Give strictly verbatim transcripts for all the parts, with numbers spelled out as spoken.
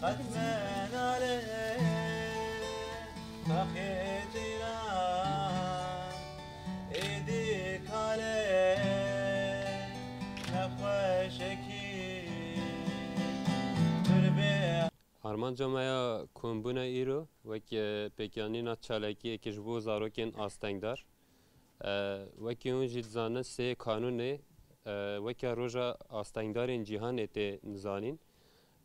Qet menale, qexê tîran, êdî kale, nexweşekî, turbê. Armanca me ya kombûna îro wek, e, pêkanîna çalakiyekê ji bo zarokên astengdar. E, wekî hûn jî dizanin sê kanûnê, e, weke roja astengdarên cîhanê tê zanîn.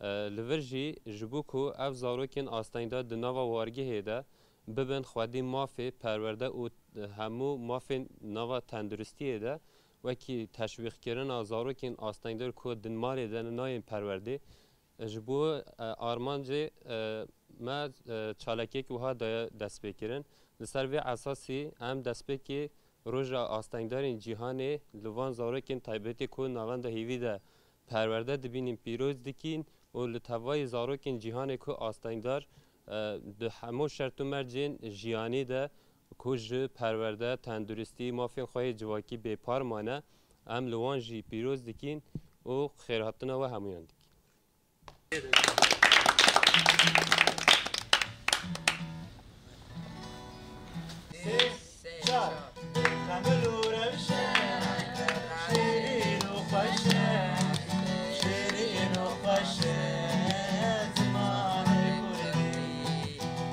E, li vir jî ji bo ku ev zarokên astengdar di nava wargehê de bibin xwedî mafê perwerde û hemû mafên nava tenduristiyê de wekî teşwîqkirina zarokên astengdar ku di malê de nayên perwerdê, ji bo, e, armancê, e, me, e, çalakiyek wiha daye destpêkirin. Li ser vê esasî em destpêkê Roja Astengdarên Cîhanê li van zarokên taybetî ku navenda hêvî de perwerde dibînin pîroz dikîn û li tevayî zarokên cîhanê ku astengdar, e, di hemû şert û mercên jiyanî de ku ji perwerde, tenduristî, mafên xwe yê civakî bêpar mane, em li wan jî pîroz dikîn û xêrhatina we hemûyan dikîn. Sê, çar. Xemil û rewşe, şêrîn û xweş e, şêrîn û xweş e, zimanê kurdî,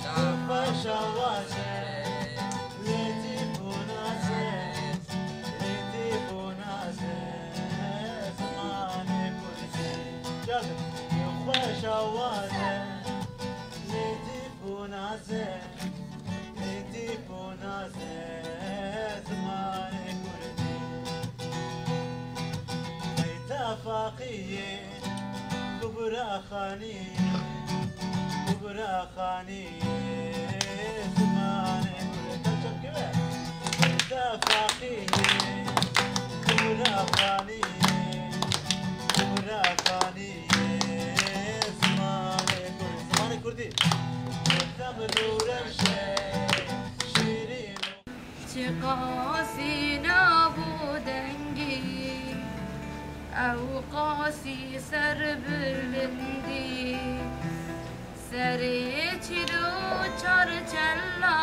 xweş awaz e, lêtîf û naze, lêtîf û naze, zimanê kurdî. Gelin, xweş awaz e, lêtîf û naze, lêtîf û naze, zimanê kurdî. Ey tefaqiyê, Kubra Xanî, Kubra Xanî, zimanê kurdî. Çap çap keve. Ey tefaqiyê, Kubra Xanî, Kubra Xanî, zimanê kurdî, zimanê kurdî. Xemil û rewşe, şêrîn û Çiqasî nav û dengî, ew qasî serbilindî, serê çil û çar çella,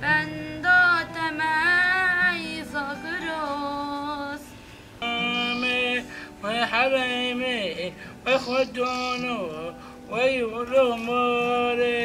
benda te me ey Zagiros. Amê, we herêmê, we xwedano, we yûlo morê.